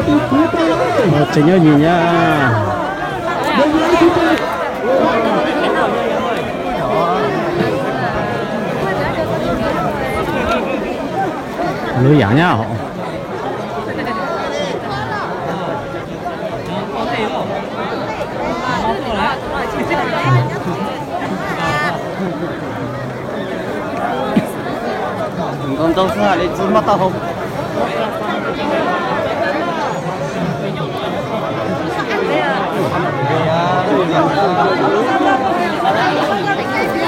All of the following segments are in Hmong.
Tseem nyob nyim nyab. Lub yam nyab hov. Nkaus ntau xwb hais li tsis muaj taub hau.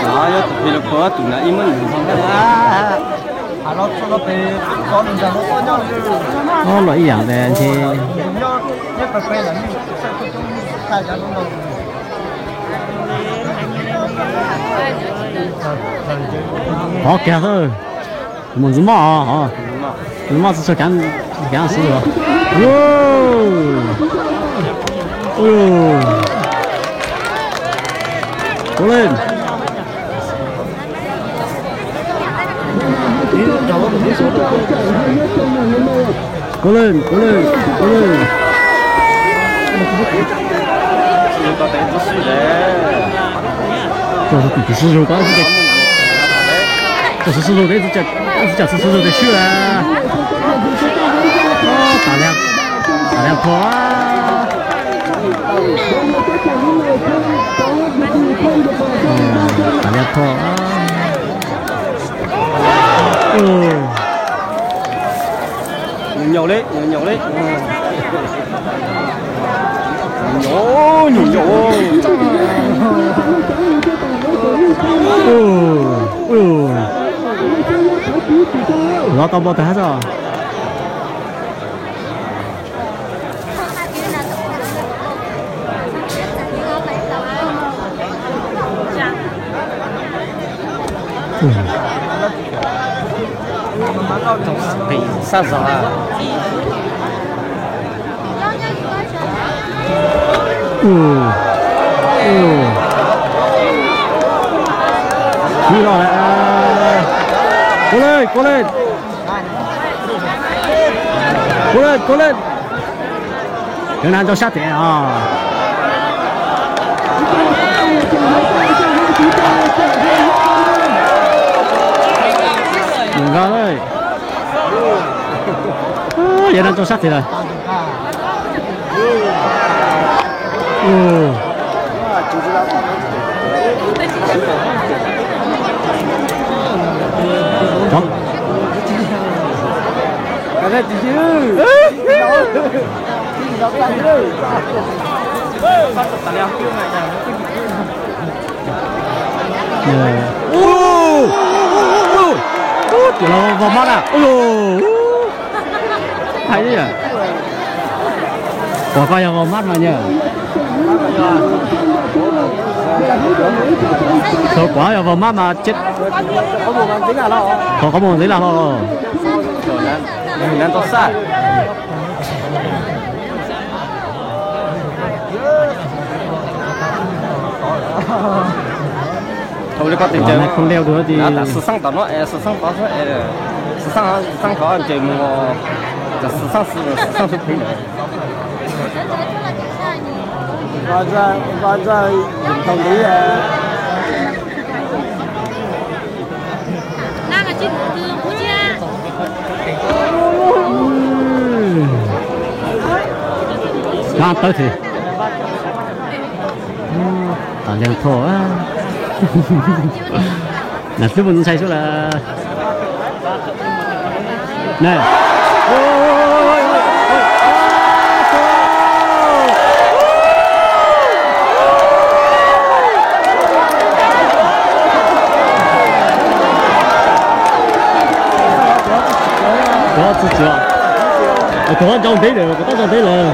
Nov yog tus pis los kov tus na ib muab nws nthos. Ob los ib yam ntag ntshe. Qhov kiag xwb. Mus ntxiv moj os. Ntxiv moj txog kav, kav xwb os. Ua, ua, ua. Kov leej. Kov leej, kov leej, kov leej. Tus sib zog ko, tus sib zog, tus sib zog tes swb. Tas liab, tas liab phom. Tas liab phom. Nyuam nyuam li, nyuam nyuam li. Nyuam nyuam. Lov tau npau taws hab tso. Sab zog. Ib lo lawm. Kov leej, kov leej. Kov leej, kov leej. Cov na rau sab tes os. Nqa, yog na rau sab tes lawm. Tus los vau mab na. Hais, kuv koj yog vau mab mas nyab. Thaum kuv yog vau mab mas ces, thaum kuv mus ntxiv lag los. Thaum li ko tes ncaws, xwm xeeb tom no, xwm xeeb tod, xwm xeeb, xwm xeeb tod ncaws mus, xwm xeeb, xwm xeeb xub pwg ntawd. Kab tawb thiab. Tas liab phom. Nas xwb mus ntshai xwb lawm. Kuv tsis txiv, kuv nrau ntev lawm, kuv tab nrau ntev lawm.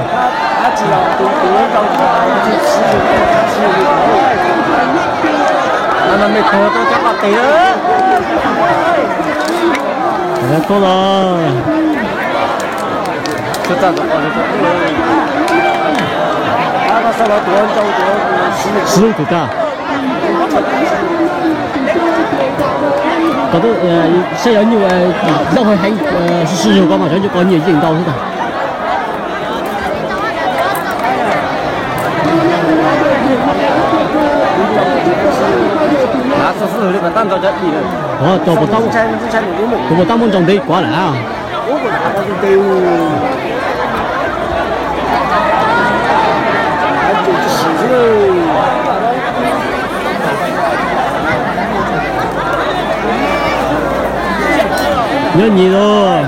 Tuaj los. Sib tus tag. Koj saib cov nyuj loj heev, sib zog koj mas cov nyuj koj nyiam yeej ntau xwb tag. Tus puas tab muab ntsaum ntev kuav lawm na? Nyob nyis lawm.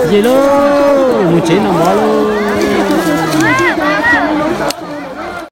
Txi lauj, mus tsev noj mov lauj.